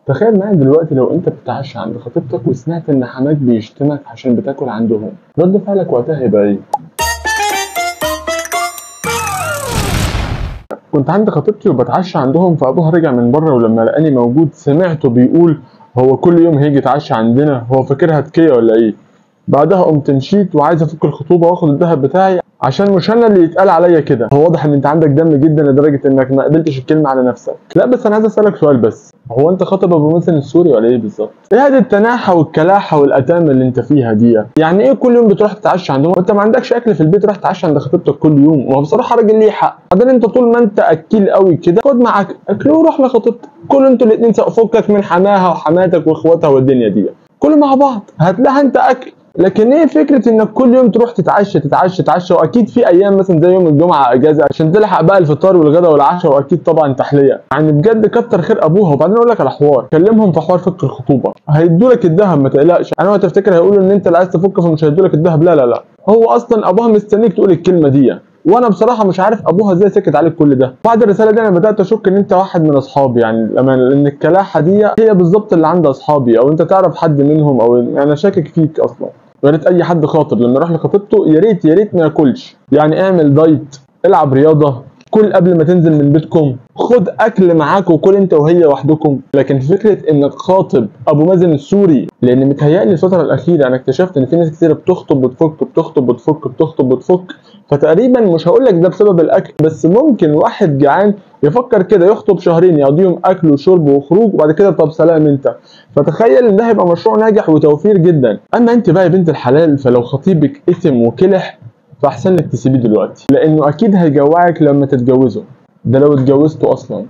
تخيل معايا دلوقتي لو انت بتتعشى عند خطيبتك وسمعت ان حماك بيشتمك عشان بتاكل عندهم، رد فعلك وقتها هيبقى ايه؟ كنت عند خطيبتي وبتعشى عندهم، فابوها رجع من بره ولما لقاني موجود سمعته بيقول هو كل يوم هيجي يتعشى عندنا، هو فاكرها تكيه ولا ايه؟ بعدها قمت مشيت وعايز افك الخطوبة واخد الذهب بتاعي عشان مش انا اللي يتقال عليا كده. هو واضح ان انت عندك دم جدا لدرجة انك ما قبلتش الكلمة على نفسك. لا بس انا عايز اسالك سؤال بس، هو انت خاطب ابو مازن السوري ولا ايه بالظبط؟ ايه هذه التناحه والكلاحه والاتامه اللي انت فيها دي؟ يعني ايه كل يوم بتروح تتعشى عندهم وانت ما عندكش اكل في البيت روح تتعشى عند خطيبتك كل يوم؟ وهو بصراحة راجل ليه حق. بعدين انت طول ما انت اكيل قوي كده خد معاك اكل وروح لخطيبتك، كل انتوا الاثنين فكك من حماها وحماتك واخواتها والدنيا دي، كلوا مع بعض، هات لها انت اكل. لكن ايه فكرة انك كل يوم تروح تتعشى تتعشى تتعشى، واكيد في ايام مثلا زي يوم الجمعة اجازه عشان تلحق بقى الفطار والغداء والعشاء واكيد طبعا تحلية. يعني بجد كتر خير ابوها. وبعدين اقول لك على حوار، كلمهم في حوار فك الخطوبة، هيدوا لك الذهب ما تقلقش. انا ما تفتكر هيقولوا ان انت اللي عايز تفك فمش هيدوا لك الذهب، لا لا لا، هو اصلا ابوها مستنيك تقول الكلمة دي. وانا بصراحة مش عارف ابوها ازاي سكت عليك كل ده. بعد الرسالة دي انا بدات اشك ان انت واحد من اصحابي، يعني لان الكلاحه دي هي بالظبط اللي عند اصحابي، او انت تعرف حد منهم، او انا شاكك فيك اصلا. يا ريت اي حد خاطب لما يروح لخطيبته يا ريت يا ريت ما ياكلش، يعني اعمل دايت، العب رياضة، كل قبل ما تنزل من بيتكم، خد اكل معاك وكل انت وهي وحدكم. لكن فكرة انك خاطب ابو مازن السوري، لان متهيألي الفترة الاخيرة انا اكتشفت ان في ناس كتيرة بتخطب وتفك بتخطب وتفك بتخطب وتفك، فتقريبا مش هقول لك ده بسبب الاكل، بس ممكن واحد جعان يفكر كده يخطب شهرين يقضيهم اكل وشرب وخروج وبعد كده طب سلام انت. فتخيل ان ده هيبقى مشروع ناجح وتوفير جدا. اما انت بقى يا بنت الحلال، فلو خطيبك اتم وكلح فاحسن لك تسيبيه دلوقتي، لانه اكيد هيجوعك لما تتجوزه، ده لو اتجوزته اصلا.